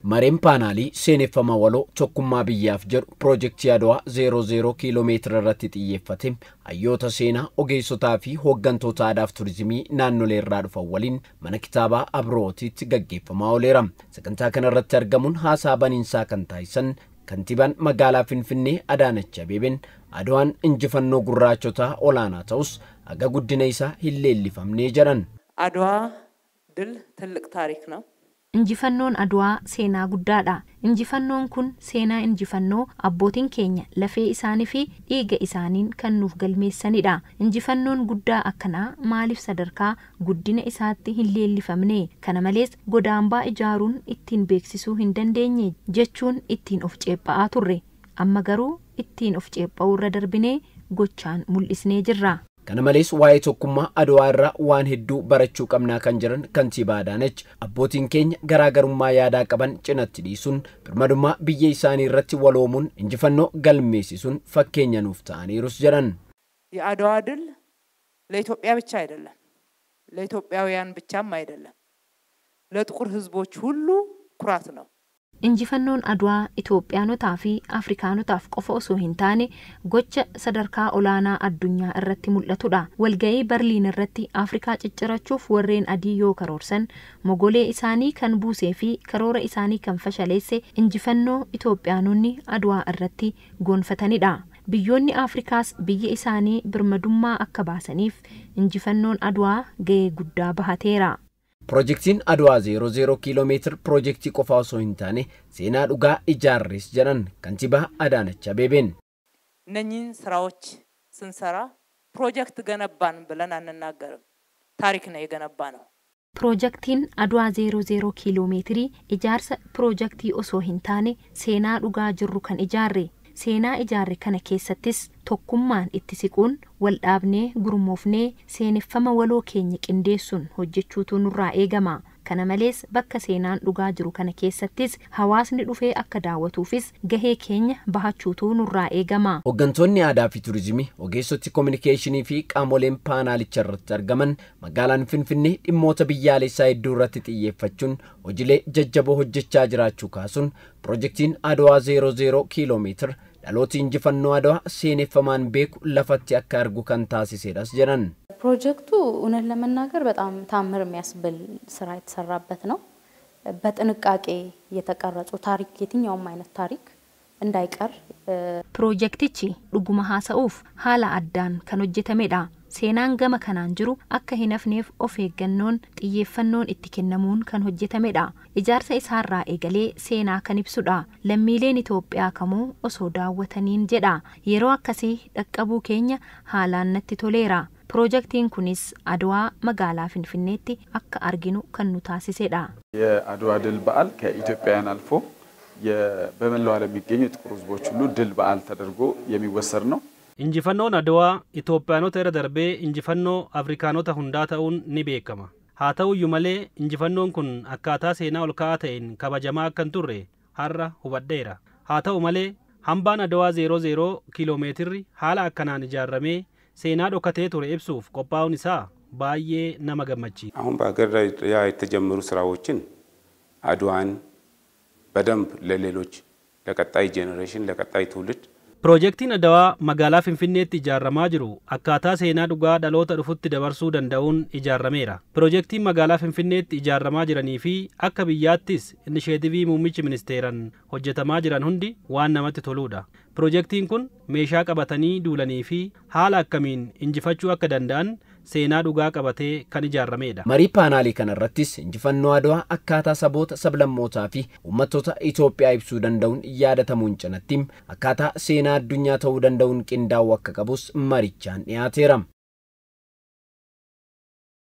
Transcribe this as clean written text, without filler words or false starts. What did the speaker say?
Mareen paanaalii seeneffama waloo tokkummaa biyyaaf jedhu piroojeektii Adwaa 00 kiiloo meetira irratti xiyyeeffate hayyoota seenaa, ogeessotaa fi hooggantoota aadaaf turizimii naannolee irraa dhufan waliin mana kitaabaa Abrootitti gaggeeffamaa ooleera. Sagantaa kana irratti argamuun haasaa baniinsaa kan taasisan kantiibaan magaalaa Finfinnee Adaanach Abeebeen Adwaan injifannoo gurraachotaa olaanaa ta'us haga guddina isaa hin leellifamnee jedhan. አድዋ ድል ትልቅ ታሪክ ነው። Injifannoon Adwaa seenaa guddaadha. Injifannoon kun seenaa injifannoo abbootiin keenya lafee isaanii fi dhiiga isaaniin kan nuuf galmeessanidha. Injifannoon guddaa akkanaa maaliif sadarkaa guddina isaatti hin leellifamne? Kana malees godaambaa ijaaruun ittiin beeksisuu hin dandeenye jechuun ittiin of ceepha'aa turre. Amma garuu ittiin of ceepha'uu irra darbinee gochaan mul'isnee jirra. Kana malees waa'ee tokkummaa Adwaa irraa waan hedduu barachuu qabnaa kan jiran kantiibaa Adaanach abbootiin keenya garaagarummaa yaadaa qaban cinatti dhiisuun birmadummaa biyya isaanii irratti waloomuun injifannoo galmeessisuun fakkeenya nuuf ta'aniirus jedhan. የአድዋ ድል ለኢትዮጵያ ብቻ አይደለም፣ ለኢትዮጵያውያን ብቻም አይደለም፣ ለጥቁር ሕዝቦች ሁሉ ኩራት ነው። Injifannoon Adwaa Itoophiyaanotaa fi Afrikaanotaaf qofa osoo hin taane gocha sadarkaa olaanaa addunyaa irratti mul'atudha. Walga'ii Barliin irratti Afrikaa ciccirachuuf warreen adii yoo karoorsan mogolee isaanii kan buusee fi karoora isaanii kan fashaleesse injifannoo Itoophiyaanonni Adwaa irratti goonfatanidha. Biyyoonni Afrikaas biyya isaanii birmadummaa akka baasaniif injifannoon Adwaa ga'ee guddaa bahateera. Piroojeektiin Adwaa 00 kiiloo meetira piroojeektii qofaa osoo hin taane seenaa dhugaa ijaarres jedhan kantiibaa Adaanach Abeebeen. እነኚህን ስራዎች ስንሰራ ፕሮጀክት ገነባን ብለን አንናገርም። ታሪክ ነው የገነባ ነው። Piroojeektiin Adwaa 00 kiiloo meetirii ijaarsa piroojeektii osoo hin taane seenaa dhugaa jirru kan ijaarre. Seenaa ijaarre kana keessattis tokkummaan itti siquun wal dhaabnee gurmoofnee seeneffama waloo keenya qindeessuun hojjechuutu nurraa eegama. Kana malees bakka seenaan dhugaa jiru kana keessattis hawaasni dhufee akka daawwatuufis gahee keenya bahachuutu nurraa eegama. Hooggantoonni aadaa fi turizimii, ogeessoti kominikeeshinii fi qaamoleen paanaalicha irratti argaman magaalaan Finfinnee dhimmoota biyyaalessaa hedduu irratti xiyyeeffachuun hojiilee jajjaboo hojjechaa jiraachuu kaasuun piroojeektiin Adwaa 00 kiiloo meetira dhalooti injifannoo Adwaa seeneffamaan beeku lafatti akka argu kan taasisedhas jedhan. ፕሮጀክቱ እውነት ለመናገር በጣም ታምር የሚያስብል ስራ የተሰራበት ነው። በጥንቃቄ የተቀረጹ ታሪክ የትኛውም አይነት ታሪክ እንዳይቀር Piroojeektichi dhuguma haasa'uuf haala addaan kan hojjetamedha. Seenaan gama kanaan jiru akka hin hafneef of eeggannoon xiyyeeffannoon itti kennamuun kan hojjetamedha. Ijaarsa isaarraa eegalee seenaa kan ibsudha. Lammiileen Itoophiyaa kamuu osoo daawwataniin jedha. Yeroo akkasii dhaqqabuu keenya haalaan natti toleera. Piroojeektiin kunis Adwaa magaalaa Finfinneetti akka arginu kan nu taasisedha. የአድዋ ድል በዓል ከኢትዮጵያውያን አልፎ በመላው ዓለም የሚገኙ የጥቁር ሕዝቦች ሁሉ ድል በዓል ተደርጎ የሚወሰድ ነው። Injifannoon Adwaa Itoophiyaanota irra darbee injifannoo Afrikaanota hundaa ta'uun ni beekama. Haa ta'uyyuu malee injifannoon kun akkaataa seenaa ol ka'aa ta'een kabajamaa akka hin turre har'a hubadheera. Haa ta'u malee hambaan Adwaa 00 kiiloo meetirri haala akkanaan ijaaramee seenaa dhokatee ture ibsuuf qophaa'uun isaa baay'ee nama gammachiisa. አሁን በሀገር ደረጃ የተጀመሩ ስራዎችን አድዋን በደንብ ለሌሎች ለቀጣይ ጄኔሬሽን ለቀጣይ ትውልድ Piroojeektiin Adwaa magaalaa Finfinneetti ijaaramaa jiru akkaataa seenaa dhugaa dhaloota dhufutti dabarsuu danda'uun ijaarameera. Piroojeektiin magaalaa Finfinneetti ijaaramaa jiranii fi akka biyyaattis inisheetivii muummichi ministeeran hojjetamaa jiran hundi waan namatti toludha. Piroojeektiin kun meeshaa qabatanii duulanii fi haala akkamiin injifachuu akka danda'an seenaa dhugaa qabatee kan ijaaramedha. Marii paanaalii kanarrattis injifannoo Adwaa akkaataa saboota, sablammootaa fi uummattoota Itoophiyaa ibsuu danda'uun yaadatamuun cinatti akkaataa seenaa addunyaa ta'uu danda'uun qindaa'uu akka qabus marichaan dhiyaateera.